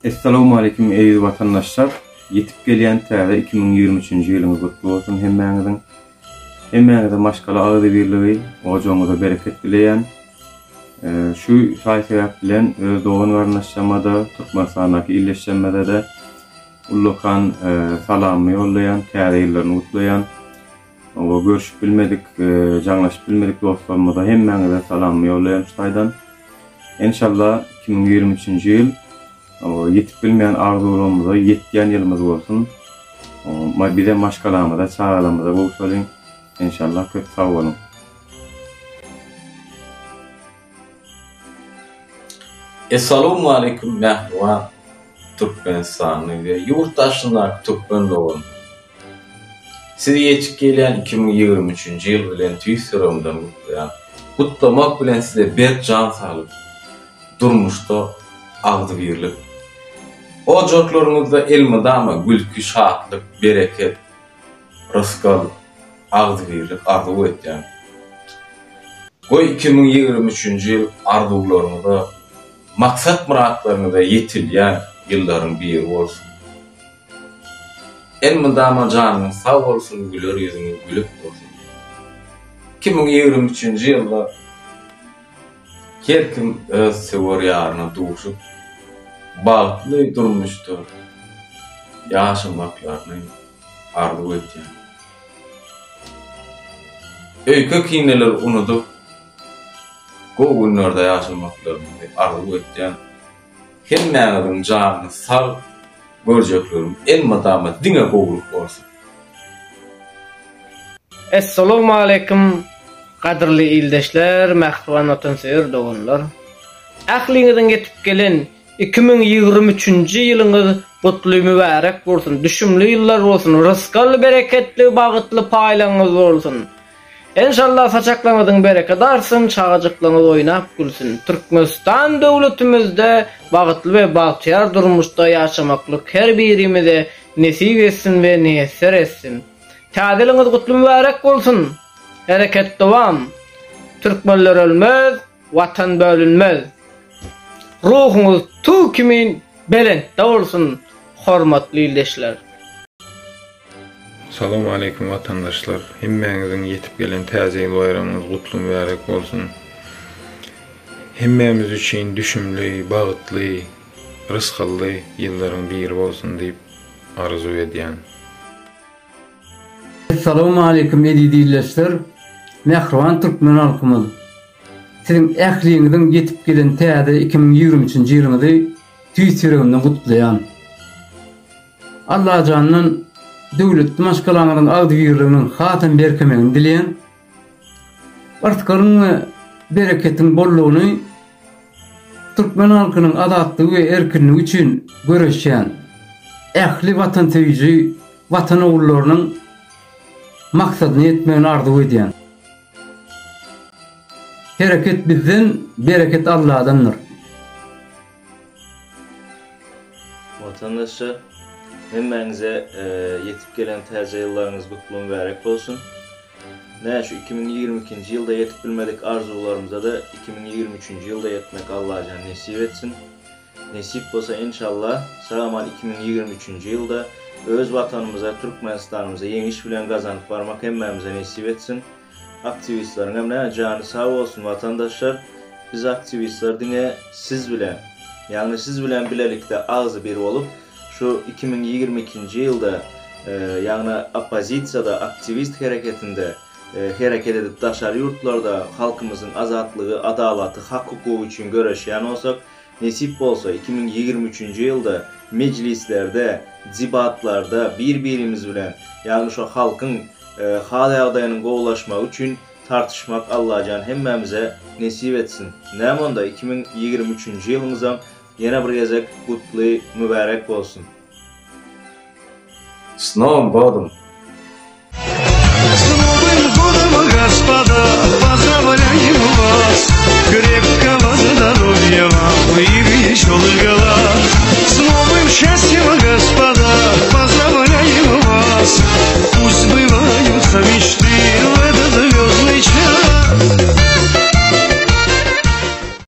Essalawmaleýkim eziz watandaşlar! Ýetip gelýän täze 2023-nji ýylyňyz gutly bolsun hemmäňiziň! Hemmäňize maşgala agzybirligi, ojagyňyza bereket dileýän. Şu saý-sebäp bilen öz dogan-garyndaşlarymada, Türkmenistandaky ildeşlerimize-de ullakan salamymy ýollaýan, täze ýyllaryny gutlaýan. Oba görüşip bilmedik, jaňlaşyp bilmedik dostlarymyza hemmäňize salamymy ýollaýan şu taýdan. Enşalla 2023-nji ýyl ýetip bilmeýän arzuwlarymyza ýetýän ýylymyz bolsun. Bizem maşgalamyza, çagalarymyza gowşalyň. Enşalla köp sag boluň. Essalawmaleýkum mähriban Türkmenistanly we ýurt daşyndaky türkmen doganlar. Sizi ýetip gelýän 2023-nji ýyl bilen tüýs ýüregimden gutlaýan. Gutlamak bilen size berk jan saglyk, durmuşda agzybirlik, ojaklaryňyzda elmydama gülki, şatlyk, bereket, rysgal, agzybirlik arzuw edýän. Goý 2023-nji ýyl arzuwlaryňyza, maksat-myratlaryňyza ýetilýän ýyllaryň biri bolsun. Elmydama janyňyz sag bolsun güler ýüzüňiz gülüp dursun. 2023-nji ýylda her kim öz söwer ýaryna duşup bagtly durmuşda ýaşamaklaryny arzuw edýän. Öýke-kineleri unudyp gowy günlerde ýaşamaklaryňyzy arzuw edýän. Hemmäňiziň janyňyz sag, görjeklerim elmydama diňe gowulyk bolsun. Essalowmaleýkim gadyrly ildeşler, mähriban watansöýer doganlar! Ähliňiziň ýetip gelen 2023-nji ýylyňyz gutly mübärek bolsun, düşümli ýyllar bolsun, rysgal bereketli bagytly paýlaryňyz bolsun! Enşalla saçaklaňyzyň berekedi artsyn, çagajyklaňyz oýnap gülsün. Türkmenistan döwletimizde bagtly we bagtyýar durmuşda ýaşamaklyk her birimize nesip etsin we miýesser etsin. Täze ýylyňyz gutly mübärek bolsun! Hereket dowam! Türkmenler ölmez, Watan bölünmez! Ruhuňyz tug kimin belentde bolsun hormatly ildeşler! Salowmaleýkim watandaşlar! Hemmäňiziň ýetip gelen täze ýyl baýramyňyz gutly mübärek bolsun! Hemmämiz üçin düşümli, bagtly, rysgally ýyllaryň biri bolsun diýip arzuw edýän. Essalawmaleýkim eziz ildeşler! Mähriban türkmen halkymyz! Siziň ähliňiziň ýetip gelen täze 2023-nji ýylyňyzy tüýs ýüregimden gutlaýan. Allajandan döwletli maşgalaňyzyň agzybirliginiň hasam berkemegini dileýän. Yrsgalyň we bereketiň bollugyny türkmen halkynyň azatlygy we erkinligi üçin göreşýän ähli watansöýüji watan ogullarynyň maksadyna ýetmegini arzuw edýän. Hereket bizden, bereket Alladandyr. Watandaşlar, hemmäňize ýetip gelen täze ýyllaryňyz gutly mübärek bolsun. Nä şu 2022-nji ýylda ýetip bilmedik arzuwlarymyza-da 2023-nji ýylda ýetmek Allajan nesip etsin. Nesip bolsa enşalla sag-aman 2023-nji ýylda öz Watanymyza Türkmenistanymyza ýeňiş bilen gazanyp barmak hemmämize nesip etsin. Aktiwistleriňem näme jany sag bolsun watandaşlar biz aktiwistler diňe siz bilen ýagny siz bilen bilelikde agzy bir bolup şu 2022-nji ýylda ýagny oppozisiýada aktiwist hereketinde hereket edip daşary ýurtlarda halkymyzyň azatlygy adalaty hak hukugy üçin göreşýän bolsak Nesip bolsa, 2023-nji ýylda mejlislerde, debatlarda bir-birimiz bilen, ýagny şo halkyň hal-ýagdaýynyň gowulaşmagy üçin tartyşmak Allajan hemmämize nesip etsin. Näme onda 2023-nji ýylyňyzam ýene bir gezek gutly mübärek bolsun! S nowym godom!